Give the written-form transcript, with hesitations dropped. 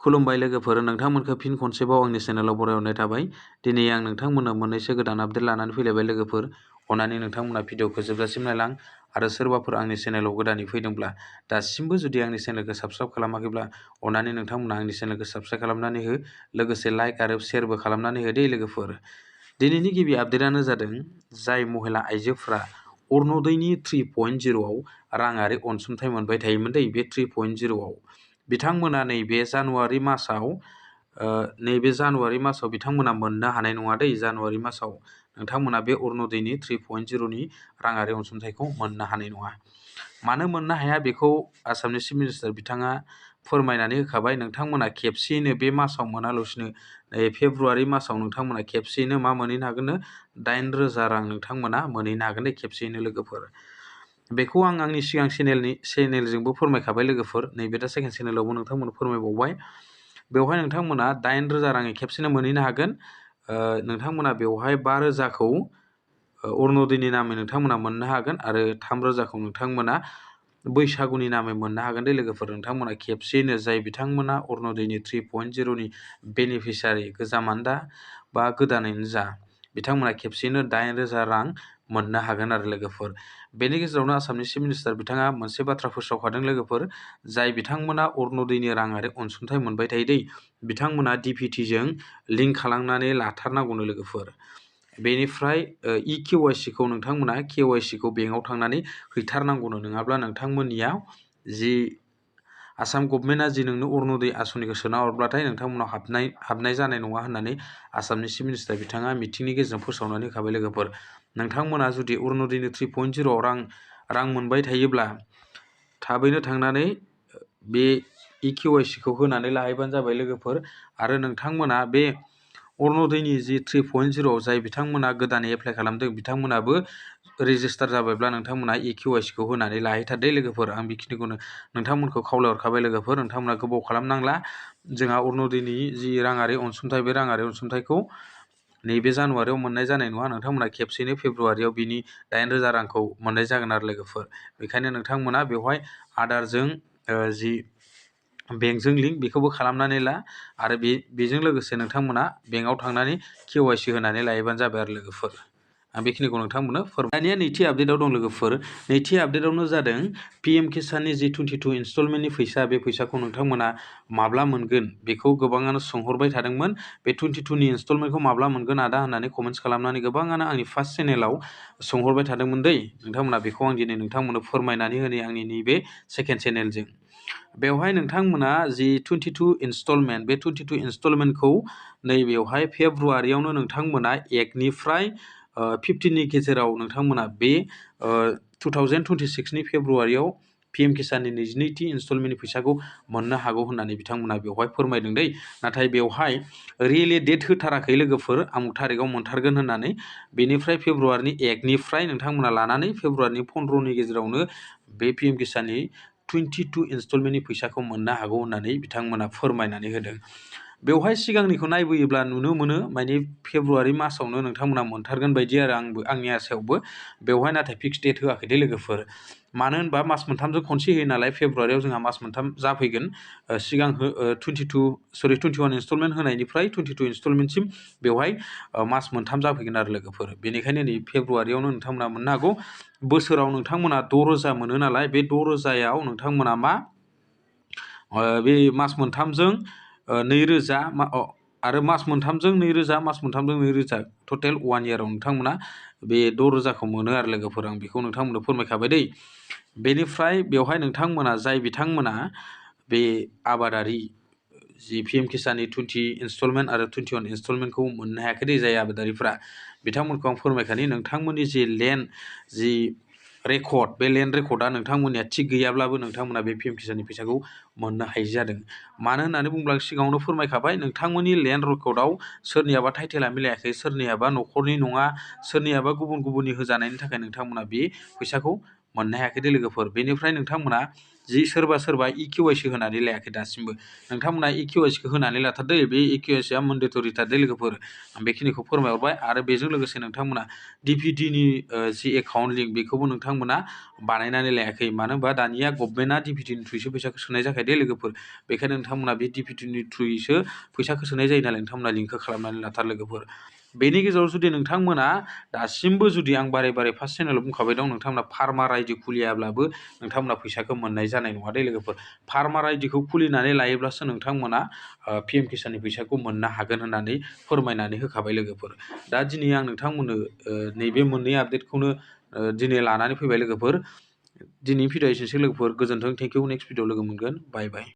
खुलुमबाय लोगोफोर, नोंथांमोनखौ फिन खनसेबाव आंनि चेनेलाव बरायहरनाय थाबाय। दिनै आं नोंथांमोननो मोननैसो गोदान आपडेट लानानै फैलायबाय लोगोफोर। अन्नानै नोंथांमोना भिडिअखौ जोबजासिम नायलां आरो सोरबाफोर आंनि चेनेलाव गोदानै फैदोंब्ला दासिमबो जुदि आंनि चेनेलखौ साबस्क्राइब खालामाखैब्ला अन्नानै नोंथांमोना आंनि चेनेलखौ साबस्क्राइब खालामनानै हो, लोगोसे लाइक आरो शेयारबो खालामनानै हो दे लोगोफोर। दिनैनि गिबि आपडेटआनो जादों जाय महिला आइजोफोरा अरुण'दयनि 3.0आव राङारि अनसुंथाइ मोनबाय थायोमोन बे 3.0आव बिथांमोना नैबे जानुवारि मासाव बिथांमोना मोननो हानाय नङा जानुवारि मासाव नोंथांमोना बे अरुण'दयनि 3.0नि राङारि अनसुंथाइखौ मोननो हानाय नङा। मानो मोननो हाया बेखौ आसामनि चिफ मिनिस्टार बिथाङा फोरमायनानै होखाबाय। नोंथांमोना खेबसेयैनो बे मासाव मोनालासिनो फेब्रुवारि मासाव नोंथांमोना खेबसेयैनो मा मोनहैनो हागोननो 8,000 रां नोंथांमोना मोनहैनो हागोन खेबसेयैनो लोगोफोर। बेखौ आं आंनि सिगां चेनेलजोंबो फोरमायखाबाय लोगोफोर। नैबे दा सेकेन्ड चेनेलावबो नोंथांमोननो फोरमायबावबाय। बेवहाय नोंथांमोना 8,000 राङै खेबसेनो मोनहैनो हागोन। नोंथांमोना बेवहाय 5,000खौ अरुण'दयनि नामै नोंथांमोना मोननो हागोन आरो 3,000खौ नोंथांमोना बैसागुनि नामै मोननो हागोन लोगोफोर। नोंथांमोना खेबसेयैनो जाय बिथांमोना अरुण'दयनि 3.0नि बेनिफिसियारि गोजामानो जा बा गोदानैनो जा बिथांमोना खेबसेयैनो 8,000 रां मोननो हागोन आरो लोगोफोर। बेनि गेजेरावनो आसामनि चिफ मिनिस्टार बिथाङा मोनसे बाथ्रा फोसावखादों लोगोफोर, जाय बिथांमोना अरुण'दयनि राङारि अनसुंथाइ मोनबाय थायो बिथांमोना DPTजों लिंक खालामनानै लाथारनांगौनो लोगोफोर। बेनिफ्राय EKYCखौ नोंथांमोना KYCखौ बेंकआव थांनानै हैथारनांगौनो, नङाब्ला नोंथांमोननियाव जि आसाम गभर्नमेन्टआ जि नोंनो अरुण'दय आसनिखौ सोना हरब्लाथाय नोंथांमोनाव हाबनाय जानाय नङा होननानै आसामनि चिफ मिनिस्टार बिथाङा मिटिंनि गेजेरजों फोसावनानै होखाबाय लोगोफोर। नोंथांमोना जुदि अरुण'दयनि 3.0आव रां मोनबाय थायोब्ला थाबैनो थांनानै बे EKYCखौ होनानै लाहैबानो जाबाय लोगोफोर। आरो नोंथांमोना बे अरुण'दयनि जि 3.0आव जाय बिथांमोना गोदानै एप्लाइ खालामदों बिथांमोनाबो रेजिस्टार जाबायब्ला नोंथांमोना EKYCखौ होनानै लाहैथारदे लोगोफोर। आं बेखिनिखौनो नोंथांमोनखौ खावलायहरखाबाय लोगोफोर। नोंथांमोना गोबाव खालामनांला। जोंहा अरुण'दयनि जि राङारि अनसुंथाइ बे राङारि अनसुंथाइखौ नैबे जानुवारियाव मोननाय जानाय नङा। नोंथांमोना खेबसेनो फेब्रुवारियाव बिनि 8,000 रांखौ मोननाय जागोन आरो लोगोफोर। बेखायनो नोंथांमोना बेवहाय आधारजों जि बेंकजों लिंक बेखौबो खालामनानै ला आरो बेजों लोगोसे नोंथांमोना बेंकआव थांनानै KYC होनानै लायोबानो जाबाय आरो लोगोफोर। आं बेखिनिखौ नोंथांमोननो दानिया नैथि आपडेटआव दं लोगोफोर। नैथि आपडेटआवनो जादों PM किसाननि जि 22 इनस्टलमेन्टनि फैसा, बे फैसाखौ नोंथांमोना माब्ला मोनगोन बेखौ गोबाङानो सोंहरबाय थादोंमोन। बे 22नि इनस्टलमेन्टखौ माब्ला मोनगोन आदा होननानै कमेन्ट्स खालामनानै गोबाङानो आंनि फार्स्ट चेनेलाव सोंहरबाय थादोंमोन नोंथांमोना बेखौ आं दिनै नोंथांमोननो फोरमायनानै होनो आंनि नैबे सेकेन्ड चेनेलजों। बेवहाय नोंथांमोना जि 22 इनस्टलमेन्ट, बे 22 इनस्टलमेन्टखौ नैबेवहाय फेब्रुवारियावनो नोंथांमोना 1निफ्राय 15नि गेजेराव नोंथांमोना बे 2026नि फेब्रुवारियाव PM किसाननि 22थि इनस्टलमेन्टनि फैसाखौ मोननो हागौ होननानै बिथांमोना बेवहाय फोरमायदों नाथाय बेवहाय रियेलि डेट होथाराखै लोगोफोर, आमुक थारिखआव मोनथारगोन होननानै। बेनिफ्राय फेब्रुवारिनि 1निफ्राय नोंथांमोना लानानै फेब्रुवारिनि 15नि गेजेरावनो बे PM किसाननि 22 इनस्टलमेन्टनि फैसाखौ मोननो हागौ होननानै बिथांमोना फोरमायनानै होदों। बेवहाय सिगांनिखौ नायबोयोब्ला नुनो मोनो माने फेब्रुवारि मासावनो नोंथांमोना मोनथारगोन बायदि आरो आंनि आसायावबो। बेवहाय नाथाय फिक्स डेट होआखै लोगोफोर। मानो होनबा मास मोनथामजों खनसे होयो नालाय, फेब्रुवारियाव जोंहा मास मोनथाम जाफैगोन। सिगां 21 इनस्टलमेन्ट होनायनिफ्राय 22 इनस्टलमेन्टसिम बेवहाय मास मोनथाम जाफैगोन आरो लोगोफोर। बेनिखायनो नै फेब्रुवारियावनो नोंथांमोना मोननो हागौ। बोसोराव नोंथांमोना 6,000 मोनो नालाय, बे 6,000आव नोंथांमोना बे मास मोनथामजों 2,000 आरो मास मोनथामजों 2,000, मास मोनथामजों 2,000 टटेल 1 इयाराव नोंथांमोना बे 6,000खौ मोनो आरो लोगोफोर। आं बेखौ नोंथांमोननो फोरमायखाबाय बेनिफ्राय बेवहाय नोंथांमोना जाय बिथांमोना बे आबादारि जि PM किसाननि 20 इनस्टलमेन्ट आरो 21 इनस्टलमेन्टखौ मोननो हायाखै जाय आबादारिफ्रा, बिथांमोनखौ आं फोरमायखानि नोंथांमोननि जि लेन्ड जि रेकर्ड, बे लेन्ड रेकर्डआ नोंथांमोननिया थिग गैयाब्लाबो नोंथांमोना बे PM किसाननि फैसाखौ मोननो हायि जादों। मानो होननानै बुङोब्ला सिगाङावनो फोरमायखाबाय, नोंथांमोननि लेन्ड रेकर्डआव सोरनियाबा टाइटेला मिलायाखै, सोरनियाबा न'खरनि नङा, सोरनियाबा गुबुननि होजानायनि थाखाय नोंथांमोना बे फैसाखौ मोननो हायाखै दे लोगोफोर। बेनिफ्राय नोंथांमोना जि सोरबा इकेवाइसि होनानै लायाखै दासिमबो, नोंथांमोना इकेवाइसिखौ होनानै लाथारदो। बे इकेवाइसिया मेन्डेटरिथार दे लोगोफोर। आं बेखिनिखौ फोरमायहरबाय। आरो बेजों लोगोसे नोंथांमोना डिपिटिनि जि एकाउन्ट लिंक बेखौबो नोंथांमोना बानायनानै लायाखै। मानो होनबा दानिया गभर्नमेन्टआ डिपिटिनि थ्रुयैसो फैसाखौ सोनाय जाखायो दे लोगोफोर। बेखायनो नोंथांमोना बे डिपिटिनि थ्रुयैसो फैसाखौ सोनाय जायो नालाय नोंथांमोना लिंकखौ खालामनानै लाथार लोगोफोर। बेनि गेजेराव जुदि नोंथांमोना दासिमबो जुदि आं बारे फार्स्ट चेनेलाव बुंखाबाय दं, नोंथांमोना फार्मार आइडि खुलियाब्लाबो नोंथांमोना फैसाखौ मोननाय जानाय नङा दे लोगोफोर। फार्मार आइडिखौ खुलिनानै लायोब्लासो नोंथांमोना पिएम किसाननि फैसाखौ मोननो हागोन होननानै फोरमायनानै होखाबाय लोगोफोर। दा दिनै आं नोंथांमोननो नैबे मोननै आपडेटखौनो दिनै लानानै फैबाय लोगोफोर। दिनै भिडिअ एसेनोसै लोगोफोर। गोजोन्थों, थेंक इउ। नेक्स्ट भिडिअ लोगो मोनगोन। बाय बाय।